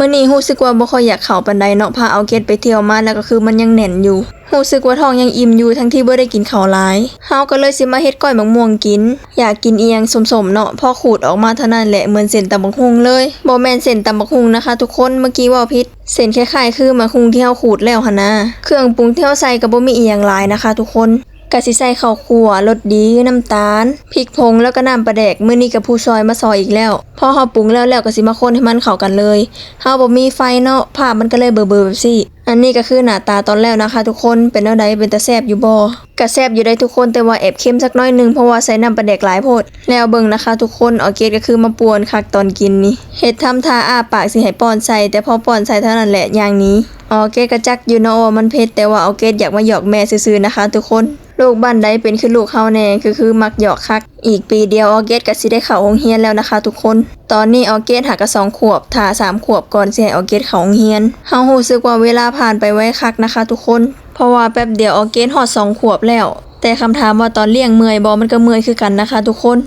ມື້ນີ້ຮູ້ສຶກວ່າບໍ່ຄ່ອຍຢາກເຂົ້າປານໃດເນາະ ພາອອເກດໄປທ່ຽວມາ ແລ້ວກໍຄືມັນຍັງແໜ້ນຢູ່ ຮູ້ສຶກວ່າທ້ອງຍັງອີ່ມຢູ່ ທັງທີ່ບໍ່ໄດ້ກິນເຂົ້າຫຼາຍ. ເຮົາກໍເລີຍຊິມາເຮັດກ້ອຍໝາກມ່ວງກິນ. ຢາກກິນອີ່ຫຍັງສົ້ມໆເນາະ ພໍຂູດອອກມາເທົ່ານັ້ນແຫຼະ ເໝືອນເສັ້ນຕຳບັກຫຸ່ງເລີຍ. ບໍ່ແມ່ນເສັ້ນຕຳບັກຫຸ່ງນະຄະທຸກຄົນ ເມື່ອກີ້ເວົ້າຜິດ. ເສັ້ນຄ້າຍໆຄືໝາກຫຸ່ງທີ່ເຮົາຂູດແລ້ວຫັ້ນນາ. ເຄື່ອງປຸງທີ່ເຮົາໃສ່ກໍບໍ່ມີອີ່ຫຍັງຫຼາຍນະຄະທຸກຄົນ. ກະຊິໃສ່ເຂົ້າຂົ້ວ, ລົດດີ, ນ້ຳຕານ, ພິກຜົງ ແລ້ວກໍນ້ຳປາແດກ. ມື້ນີ້ກໍຜູ້ຊ່ອຍມາຊ່ອຍອີກແລ້ວ. ພໍເຮົາປຸງແລ້ວໆ ກໍຊິມາຄົນໃຫ້ມັນເຂົ້າກັນເລີຍ. ເຮົາບໍ່ມີໄຟເນາະ, ພາບມັນກໍເລີຍເບີໆແບບຊີ້. ອັນນີ້ກໍຄືໜ້າຕາຕອນແລ້ວນະຄະທຸກຄົນ. ເປັນແນວໃດ? ເປັນຕາແຊບຢູ່ບໍ່? ກະແຊບຢູ່ໄດ໋ທຸກຄົນ, ແຕ່ວ່າແອບເຄັມຈັກໜ້ອຍໜຶ່ງ ເພາະວ່າໃສ່ນ້ຳປາແດກຫຼາຍໂພດ. ແລ້ວເບິ່ງນະຄະທຸກຄົນ, ອອເກດກໍຄືມາປ່ວນຄັກຕອນກິນນີ້. ເຮັດທຳທ່າອ້າປາກຊິໃຫ້ປ້ອນໃສ່, ແຕ່ພໍປ້ອນໃສ່ເທົ່ານັ້ນແຫຼະ ຍ່າງໜີ. ອອເກດກໍຈັກຢູ່ເນາະວ່າມັນເຜັດ, ແຕ່ວ່າອອເກດຢາກມາຫຍອກແມ່ຊື່ໆນະຄະທຸກຄົນ. ລູກບ້ານໃດເປັນຄືລູກເຮົາແດ່, ຄື ຄືມັກຫຍອກຄັກ. ອີກປີດຽວອອເກດກໍຊິໄດ້ເຂົ້າໂຮງຮຽນແລ້ວນະຄະທຸກຄົນ. ຕອນນີ້ອອເກດຫາກະສອງຂວບ, ຖ້າສາມຂວບກ່ອນຊິໃຫ້ອອເກດເຂົ້າໂຮງຮຽນ. ເຮົາຮູ້ສຶກວ່າເວລາຜ່ານໄປໄວຄັກນະຄະທຸກຄົນ, ເພາະວ່າແປັບດຽວອອເກດຮອດສອງຂວບແລ້ວ. ແຕ່ຄຳຖາມວ່າຕອນລ້ຽງເມື່ອຍບໍ່? ມັນກໍເມື່ອຍຄືກັນນະຄະທຸກຄົນ.